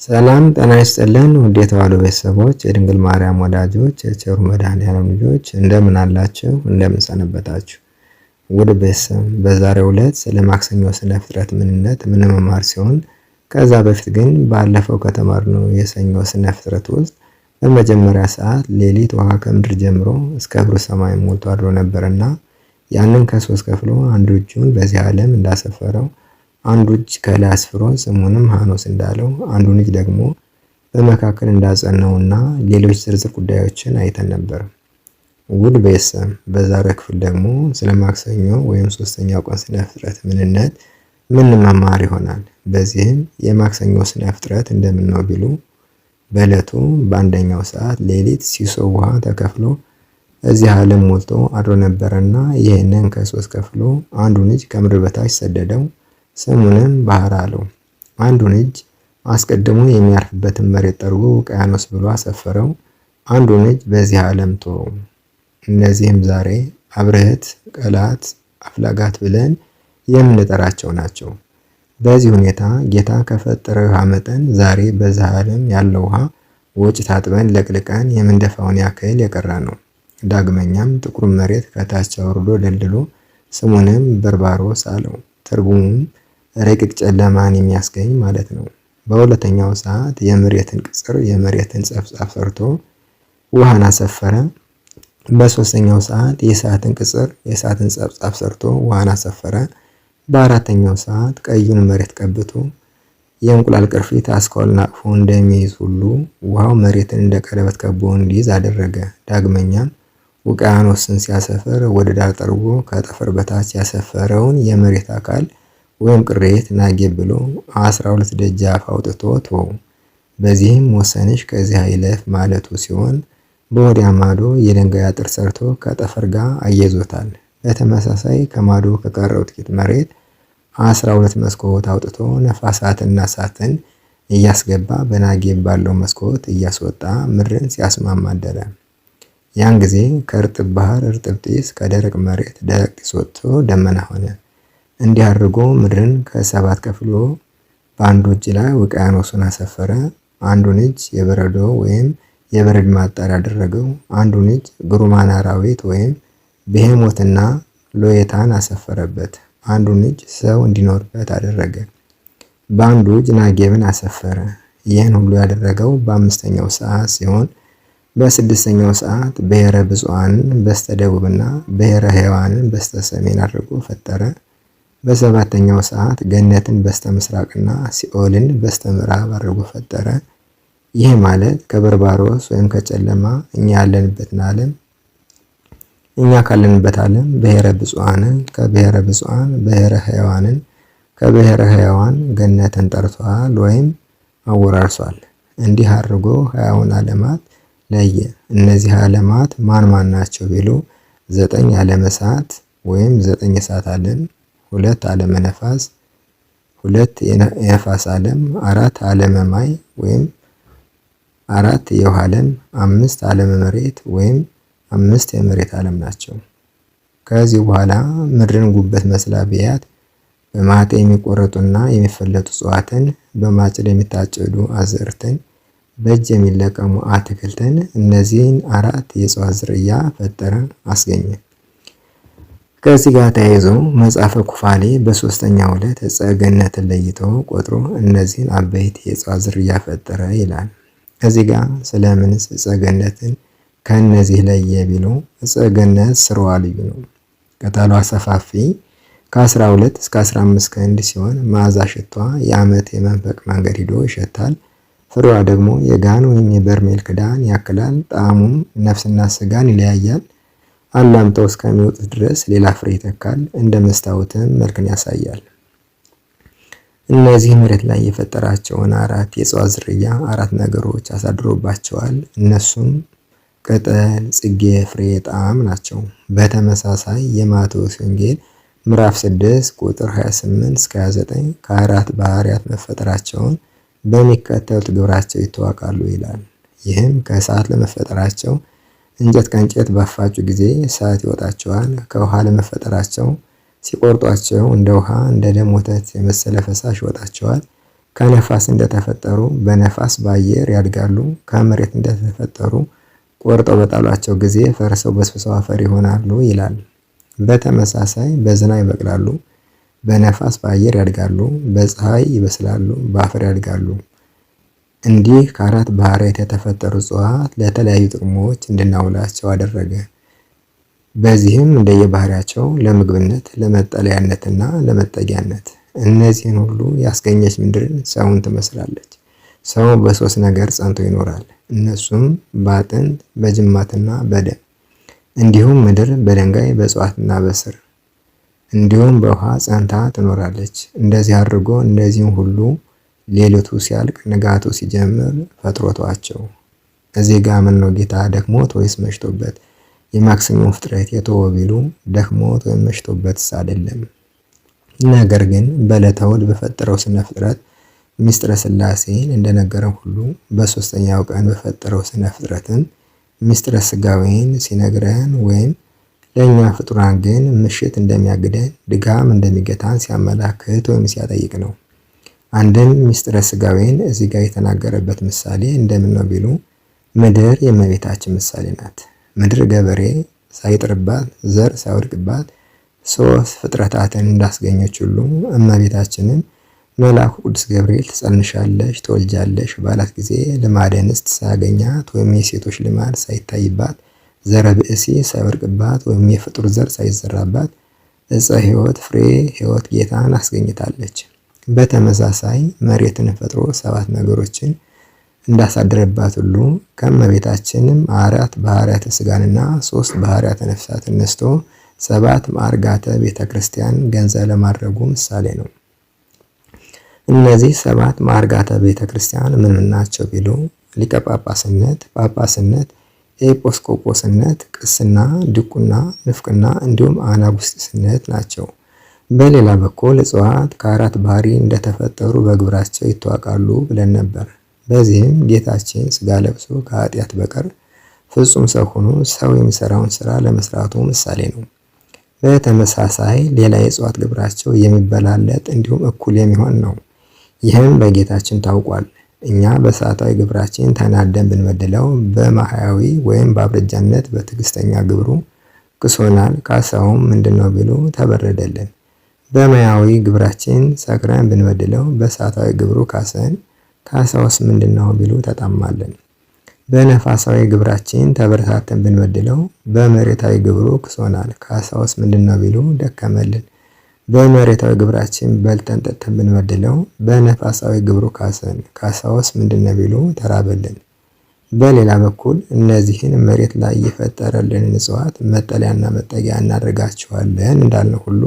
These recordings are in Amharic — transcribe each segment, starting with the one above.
ሰላም ጤና ይስጥልን ውድ የተዋሕዶ ቤተሰቦች፣ የድንግል ማርያም ወዳጆች፣ የቸሩ መድኃኔዓለም ልጆች እንደምን አላችሁ? እንደምን ሰነበታችሁ? ውድ ቤተሰብ በዛሬው ዕለት ስለ ማክሰኞ ስነ ፍጥረት ምንነት ምንመማር ሲሆን ከዛ በፊት ግን ባለፈው ከተማርነው የሰኞ ስነ ፍጥረት ውስጥ በመጀመሪያ ሰዓት ሌሊት ውሃ ከምድር ጀምሮ እስከ ብሩህ ሰማይ ሞልቶ አድሮ ነበርና ያንን ከሶስት ከፍሎ አንዱ እጁን በዚህ ዓለም እንዳሰፈረው አንዱ እጅ ከላይ አስፍሮ ስሙንም ሐኖስ እንዳለው አንዱን እጅ ደግሞ በመካከል እንዳጸናውና ሌሎች ዝርዝር ጉዳዮችን አይተን ነበር። ውድ ቤተሰብ በዛሬው ክፍል ደግሞ ስለ ማክሰኞ ወይም ሶስተኛው ቀን ስነ ፍጥረት ምንነት ምንመማር ይሆናል። በዚህም የማክሰኞ ስነ ፍጥረት እንደምን ነው ቢሉ በዕለቱ በአንደኛው ሰዓት ሌሊት ሲሶ ውሃ ተከፍሎ እዚህ ዓለም ሞልቶ አድሮ ነበረና ይህንን ከሶስት ከፍሎ አንዱን እጅ ከምድር በታች ሰደደው፣ ስሙንም ባህር አለው። አንዱን እጅ አስቀድሞ የሚያርፍበትን መሬት ጠርጎ ውቅያኖስ ብሎ አሰፈረው። አንዱን እጅ በዚህ ዓለም ተወው። እነዚህም ዛሬ አብርህት፣ ቀላት፣ አፍላጋት ብለን የምንጠራቸው ናቸው። በዚህ ሁኔታ ጌታ ከፈጠረው የውሃ መጠን ዛሬ በዚህ ዓለም ያለው ውሃ ወጭ ታጥበን ለቅልቀን የምንደፋውን ያክል የቀረ ነው። ዳግመኛም ጥቁር መሬት ከታች አውርዶ ደልድሎ ስሙንም በርባሮስ አለው። ትርጉሙም ረቂቅ ጨለማን የሚያስገኝ ማለት ነው። በሁለተኛው ሰዓት የመሬትን ቅጽር የመሬትን ጸፍጻፍ ሰርቶ ውሃን አሰፈረ። በሶስተኛው ሰዓት የእሳትን ቅጽር የእሳትን ጸፍጻፍ ሰርቶ ውሃን አሰፈረ። በአራተኛው ሰዓት ቀዩን መሬት ቀብቶ የእንቁላል ቅርፊት አስኳሉን አቅፎ እንደሚይዝ ሁሉ ውሃው መሬትን እንደ ቀለበት ከቦ እንዲይዝ አደረገ። ዳግመኛም ውቅያኖስን ሲያሰፍር ወደ ዳር ጠርጎ ከጠፈር በታች ያሰፈረውን የመሬት አካል ወይም ቅሬት ናጌ ብሎ 12 ደጃፍ አውጥቶ ተወው። በዚህም ወሰንሽ ከዚህ አይለፍ ማለቱ ሲሆን በወዲያ ማዶ የድንጋይ አጥር ሰርቶ ከጠፈር ጋር አያይዞታል። በተመሳሳይ ከማዶ ከቀረው ጥቂት መሬት 12 መስኮት አውጥቶ ነፋሳትና እሳትን እያስገባ በናጌብ ባለው መስኮት እያስወጣ ምድርን ሲያስማማ አደረ። ያን ጊዜ ከእርጥብ ባህር እርጥብ ጢስ፣ ከደረቅ መሬት ደረቅ ጢስ ወጥቶ ደመና ሆነ። እንዲህ አድርጎ ምድርን ከሰባት ከፍሎ በአንዱ እጅ ላይ ውቅያኖሱን አሰፈረ። አንዱን እጅ የበረዶ ወይም የበረድ ማጣሪያ አደረገው። አንዱን እጅ ግሩማን አራዊት ወይም ብሄሞትና ሎየታን አሰፈረበት። አንዱን እጅ ሰው እንዲኖርበት አደረገ። በአንዱ እጅ ናጌብን አሰፈረ። ይህን ሁሉ ያደረገው በአምስተኛው ሰዓት ሲሆን በስድስተኛው ሰዓት ብሔረ ብፁዓንን በስተደቡብና ብሔረ ሕያዋንን በስተሰሜን አድርጎ ፈጠረ። በሰባተኛው ሰዓት ገነትን በስተ ምስራቅና ሲኦልን በስተ ምዕራብ አድርጎ ፈጠረ። ይህ ማለት ከበርባሮስ ወይም ከጨለማ እኛ ያለንበትን ዓለም እኛ ካለንበት ዓለም ብሔረ ብፁዓንን ከብሔረ ብፁዓን ብሔረ ሕያዋንን ከብሔረ ሕያዋን ገነትን ጠርቷል ወይም አወራርሷል። እንዲህ አድርጎ ሕያውን ዓለማት ለየ። እነዚህ ዓለማት ማን ማን ናቸው ቢሉ ዘጠኝ ዓለመ እሳት ወይም ዘጠኝ እሳት ዓለም፣ ሁለት ዓለመ ነፋስ፣ ሁለት የነፋስ ዓለም፣ አራት ዓለመ ማይ ወይም አራት የውሃ ዓለም፣ አምስት ዓለመ መሬት ወይም አምስት የመሬት ዓለም ናቸው። ከዚህ በኋላ ምድርን ጉበት መስላ ቢያት በማጤ የሚቆረጡና የሚፈለጡ እጽዋትን፣ በማጭድ የሚታጨዱ አዝርዕትን፣ በእጅ የሚለቀሙ አትክልትን እነዚህን አራት የእጽዋት ዝርያ ፈጠረ አስገኘ። ከዚህ ጋር ተያይዞ መጽሐፈ ኩፋሌ በሶስተኛው ዕለት ዕፀ ገነትን ለይቶ ቆጥሮ እነዚህን አበይት የእጽዋት ዝርያ ፈጠረ ይላል። እዚህ ጋር ስለምንስ ዕፀ ገነትን ከእነዚህ ለየ ቢሉ ዕፀ ገነት ስርዋ ልዩ ነው። ቅጠሏ ሰፋፊ ከ12 እስከ 15 ክንድ ሲሆን መዓዛ ሽቷ የዓመት የመንፈቅ መንገድ ሂዶ ይሸታል። ፍሬዋ ደግሞ የጋን ወይም የበርሜል ክዳን ያክላል። ጣዕሙም ነፍስና ስጋን ይለያያል። አላምጠው እስከሚወጡት ድረስ ሌላ ፍሬ ይተካል። እንደ መስታወትም መልክን ያሳያል። እነዚህ መሬት ላይ የፈጠራቸውን አራት የእጽዋት ዝርያ አራት ነገሮች አሳድሮባቸዋል። እነሱም ቅጠል፣ ጽጌ፣ ፍሬ፣ ጣዕም ናቸው። በተመሳሳይ የማቴዎስ ወንጌል ምዕራፍ 6 ቁጥር 28 እስከ 29 ከአራት ባህሪያት መፈጠራቸውን በሚከተሉት ግብራቸው ይታወቃሉ ይላል። ይህም ከእሳት ለመፈጠራቸው እንጨት ከእንጨት ባፋጩ ጊዜ እሳት ይወጣቸዋል። ከውሃ ለመፈጠራቸው ሲቆርጧቸው እንደ ውሃ እንደ ደም ወተት የመሰለ ፈሳሽ ይወጣቸዋል። ከነፋስ እንደተፈጠሩ በነፋስ በአየር ያድጋሉ። ከመሬት እንደተፈጠሩ ቆርጠው በጣሏቸው ጊዜ ፈርሰው በስብሰው አፈር ይሆናሉ ይላል። በተመሳሳይ በዝናብ ይበቅላሉ፣ በነፋስ በአየር ያድጋሉ፣ በፀሐይ ይበስላሉ፣ በአፈር ያድጋሉ። እንዲህ ከአራት ባህሪያት የተፈጠሩ እጽዋት ለተለያዩ ጥቅሞች እንድናውላቸው አደረገ። በዚህም እንደየባህሪያቸው ለምግብነት፣ ለመጠለያነትና ለመጠጊያነት እነዚህን ሁሉ ያስገኘች ምድር ሰውን ትመስላለች። ሰው በሶስት ነገር ጸንቶ ይኖራል። እነሱም በአጥንት በጅማትና በደም እንዲሁም ምድር በድንጋይ በእጽዋትና በስር እንዲሁም በውሃ ጸንታ ትኖራለች። እንደዚህ አድርጎ እነዚህን ሁሉ ሌሊቱ ሲያልቅ ንጋቱ ሲጀምር ፈጥሮቷቸው። እዚህ ጋ ነው ጌታ ደክሞት ወይስ መሽቶበት የማክሰኞ ፍጥረት የተወ ቢሉ ደክሞት ወይም መሽቶበትስ አይደለም። ነገር ግን በዕለተ እሑድ በፈጠረው ስነ ፍጥረት ምስጢረ ሥላሴን እንደነገረው ሁሉ በሶስተኛው ቀን በፈጠረው ስነ ፍጥረትም ምስጢረ ሥጋዌን ሲነግረን ወይም ለእኛ ፍጡራን ግን ምሽት እንደሚያግደን ድካም እንደሚገታን ሲያመላክት ወይም ሲያጠይቅ ነው። አንድም ምስጢረ ሥጋዌን እዚህ ጋር የተናገረበት ምሳሌ እንደምን ነው ቢሉ ምድር የእመቤታችን ምሳሌ ናት። ምድር ገበሬ ሳይጥርባት ዘር ሳይወድቅባት ሶስት ፍጥረታትን እንዳስገኘች ሁሉ እመቤታችንን መልአኩ ቅዱስ ገብርኤል ትጸንሻለሽ፣ ትወልጃለሽ ባላት ጊዜ ልማደ እንስት ሳያገኛት ወይም የሴቶች ልማድ ሳይታይባት ዘረ ብእሲ ሳይወድቅባት ወይም የፍጡር ዘር ሳይዘራባት ዕፀ ሕይወት ፍሬ ሕይወት ጌታን አስገኝታለች። በተመሳሳይ መሬትን ፈጥሮ ሰባት ነገሮችን እንዳሳደረባት ሁሉ ከእመቤታችንም አራት ባህርያተ ስጋንና ሶስት ባህርያተ ነፍሳትን ነስቶ ሰባት ማዕርጋተ ቤተ ክርስቲያን ገንዘብ ለማድረጉ ምሳሌ ነው። እነዚህ ሰባት ማዕርጋተ ቤተ ክርስቲያን ምን ምን ናቸው ቢሉ ሊቀ ጳጳስነት፣ ጳጳስነት፣ ኤጲስቆጶስነት፣ ቅስና፣ ድቁና፣ ንፍቅና እንዲሁም አናጉስጢስነት ናቸው። በሌላ በኩል እጽዋት ከአራት ባህሪ እንደተፈጠሩ በግብራቸው ይታወቃሉ ብለን ነበር። በዚህም ጌታችን ስጋ ለብሶ ከኃጢአት በቀር ፍጹም ሰው ሆኖ ሰው የሚሰራውን ስራ ለመስራቱ ምሳሌ ነው። በተመሳሳይ ሌላ የእጽዋት ግብራቸው የሚበላለጥ እንዲሁም እኩል የሚሆን ነው። ይህም በጌታችን ታውቋል። እኛ በሰዓታዊ ግብራችን ተናደን ብንበድለው በማህያዊ ወይም በአብረጃነት በትዕግስተኛ ግብሩ ክሶናል። ካሳውም ምንድነው ቢሉ ተበረደልን። በማያዊ ግብራችን ሰክረን ብንበድለው በሰዓታዊ ግብሩ ካሰን። ካሳውስ ምንድነው ቢሉ ተጣማለን። በነፋሳዊ ግብራችን ተበረታተን ብንበድለው በመሬታዊ ግብሩ ክሶናል። ካሳውስ ምንድነው ቢሉ ደከመልን። በመሬታዊ ግብራችን በልተን ጠጥተን ብንበድለው በነፋሳዊ ግብሩ ካሰን። ካሳውስ ምንድነው ቢሉ ተራበልን። በሌላ በኩል እነዚህን መሬት ላይ የፈጠረልንን እጽዋት መጠለያና መጠጊያ እናደርጋቸዋለን እንዳልን ሁሉ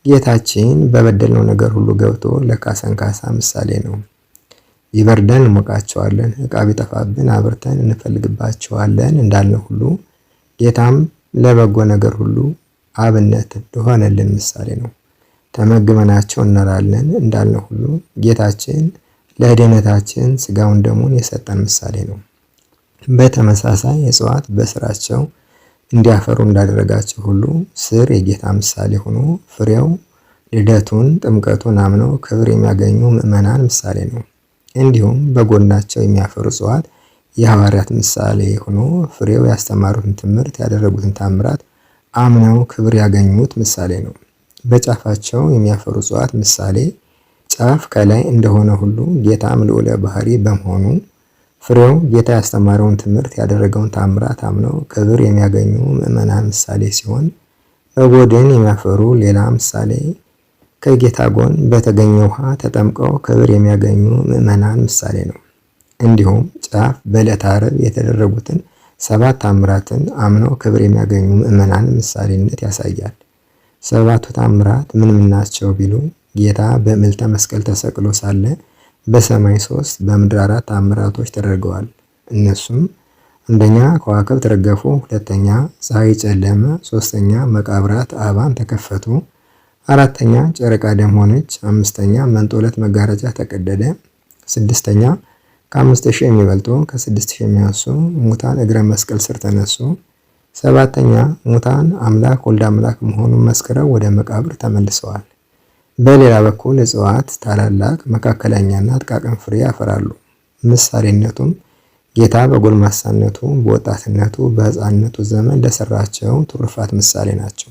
ጌታችን በበደልነው ነገር ሁሉ ገብቶ ለካሰን ካሳ ምሳሌ ነው። ቢበርደን እንሞቃቸዋለን፣ እቃ ቢጠፋብን አብርተን እንፈልግባቸዋለን እንዳልን ሁሉ ጌታም ለበጎ ነገር ሁሉ አብነት ለሆነልን ምሳሌ ነው። ተመግበናቸው እንኖራለን እንዳልን ሁሉ ጌታችን ለድኅነታችን ስጋውን ደሙን የሰጠን ምሳሌ ነው። በተመሳሳይ እጽዋት በስራቸው እንዲያፈሩ እንዳደረጋቸው ሁሉ ስር የጌታ ምሳሌ ሆኖ ፍሬው ልደቱን፣ ጥምቀቱን አምነው ክብር የሚያገኙ ምዕመናን ምሳሌ ነው። እንዲሁም በጎናቸው የሚያፈሩ እጽዋት የሐዋርያት ምሳሌ ሆኖ ፍሬው ያስተማሩትን ትምህርት ያደረጉትን ታምራት አምነው ክብር ያገኙት ምሳሌ ነው። በጫፋቸው የሚያፈሩ እጽዋት ምሳሌ ጫፍ ከላይ እንደሆነ ሁሉ ጌታም ልዑለ ባህሪ በመሆኑ ፍሬው ጌታ ያስተማረውን ትምህርት ያደረገውን ታምራት አምነው ክብር የሚያገኙ ምዕመናን ምሳሌ ሲሆን በጎድን የሚያፈሩ ሌላ ምሳሌ ከጌታ ጎን በተገኘ ውሃ ተጠምቀው ክብር የሚያገኙ ምዕመናን ምሳሌ ነው። እንዲሁም ጫፍ በዕለተ ዓርብ የተደረጉትን ሰባት ታምራትን አምነው ክብር የሚያገኙ ምዕመናን ምሳሌነት ያሳያል። ሰባቱ ታምራት ምን ምን ናቸው ቢሉ ጌታ በምልተ መስቀል ተሰቅሎ ሳለ በሰማይ ሶስት በምድር አራት ታምራቶች ተደርገዋል። እነሱም አንደኛ ከዋክብት ረገፉ፣ ሁለተኛ ፀሐይ ጨለመ፣ ሶስተኛ መቃብራት አባን ተከፈቱ፣ አራተኛ ጨረቃ ደም ሆነች፣ አምስተኛ መንጦለት መጋረጃ ተቀደደ፣ ስድስተኛ ከ5,000 የሚበልጡ ከ6,000 የሚያንሱ ሙታን እግረ መስቀል ስር ተነሱ። ሰባተኛ ሙታን አምላክ ወልድ አምላክ መሆኑን መስክረው ወደ መቃብር ተመልሰዋል። በሌላ በኩል እጽዋት ታላላቅ፣ መካከለኛና ጥቃቅን ፍሬ ያፈራሉ። ምሳሌነቱም ጌታ በጎልማሳነቱ፣ በወጣትነቱ፣ በሕፃንነቱ ዘመን ለሰራቸው ትሩፋት ምሳሌ ናቸው።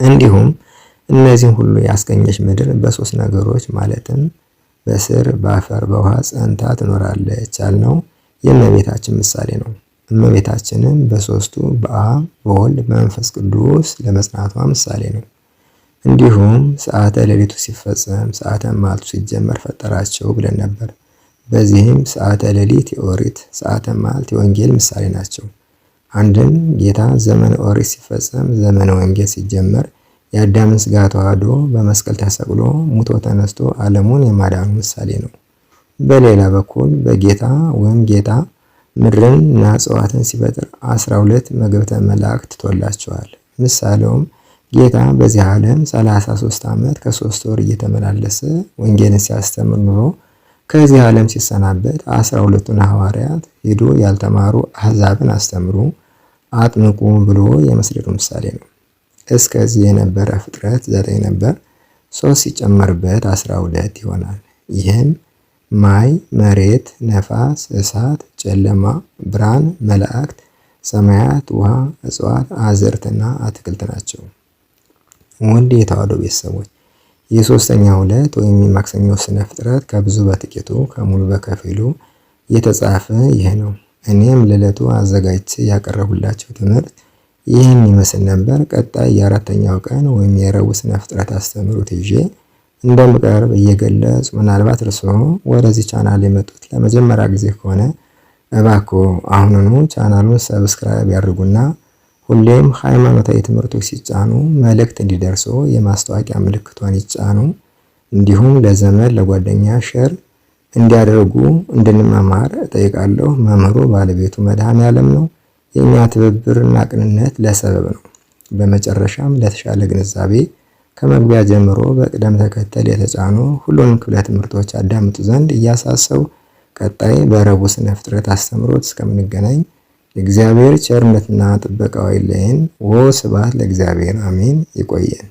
እንዲሁም እነዚህን ሁሉ ያስገኘች ምድር በሶስት ነገሮች ማለትም በስር፣ በአፈር፣ በውሃ ጸንታ ትኖራለች ያልነው የእመቤታችን ምሳሌ ነው። እመቤታችንም በሶስቱ በአብ በወልድ በመንፈስ ቅዱስ ለመጽናቷ ምሳሌ ነው። እንዲሁም ሰዓተ ሌሊቱ ሲፈጸም ሰዓተ መዓልቱ ሲጀመር ፈጠራቸው ብለን ነበር። በዚህም ሰዓተ ሌሊት የኦሪት ሰዓተ መዓልት የወንጌል ምሳሌ ናቸው። አንድም ጌታ ዘመነ ኦሪት ሲፈጸም ዘመነ ወንጌል ሲጀመር የአዳምን ስጋ ተዋህዶ በመስቀል ተሰቅሎ ሙቶ ተነስቶ ዓለሙን የማዳኑ ምሳሌ ነው። በሌላ በኩል በጌታ ወይም ጌታ ምድርን እና እጽዋትን ሲፈጥር 12 መግብተ መላእክት ትቶላቸዋል። ምሳሌውም ጌታ በዚህ ዓለም 33 ዓመት ከ3 ወር እየተመላለሰ ወንጌልን ሲያስተምር ኑሮ ከዚህ ዓለም ሲሰናበት 12ቱን ሐዋርያት ሂዱ ያልተማሩ አሕዛብን አስተምሩ አጥምቁ ብሎ የመስደዱ ምሳሌ ነው። እስከዚህ የነበረ ፍጥረት 9 ነበር። 3 ሲጨመርበት 12 ይሆናል። ይህም ማይ፣ መሬት፣ ነፋስ፣ እሳት፣ ጨለማ፣ ብርሃን፣ መላእክት፣ ሰማያት፣ ውሃ፣ እጽዋት፣ አዝርትና አትክልት ናቸው። ውድ የተዋሕዶ ቤተሰቦች የሶስተኛው ዕለት ወይም የማክሰኞ ስነ ፍጥረት ከብዙ በጥቂቱ ከሙሉ በከፊሉ የተጻፈ ይህ ነው። እኔም ለዕለቱ አዘጋጅቼ ያቀረቡላቸው ትምህርት ይህን ይመስል ነበር። ቀጣይ የአራተኛው ቀን ወይም የረቡዕ ስነ ፍጥረት አስተምህሮት ይዤ እንደምቀርብ እየገለጹ ምናልባት እርስዎ ወደዚህ ቻናል የመጡት ለመጀመሪያ ጊዜ ከሆነ እባክዎ አሁኑኑ ቻናሉን subscribe ያድርጉና ሁሌም ሃይማኖታዊ ትምህርቶች ሲጫኑ መልእክት እንዲደርሶ የማስታወቂያ ምልክቷን ይጫኑ። እንዲሁም ለዘመድ ለጓደኛ share እንዲያደርጉ እንድንማማር እጠይቃለሁ። መምህሩ ባለቤቱ መድኃኔዓለም ነው። የእኛ ትብብርና ቅንነት ለሰበብ ነው። በመጨረሻም ለተሻለ ግንዛቤ ከመግቢያ ጀምሮ በቅደም ተከተል የተጫኑ ሁሉንም ክፍለ ትምህርቶች አዳምጡ ዘንድ እያሳሰቡ ቀጣይ በረቡዕ ስነ ፍጥረት አስተምሮት እስከምንገናኝ የእግዚአብሔር ቸርነትና ጥበቃው አይለየን። ወስብሐት ለእግዚአብሔር አሜን። ይቆየን።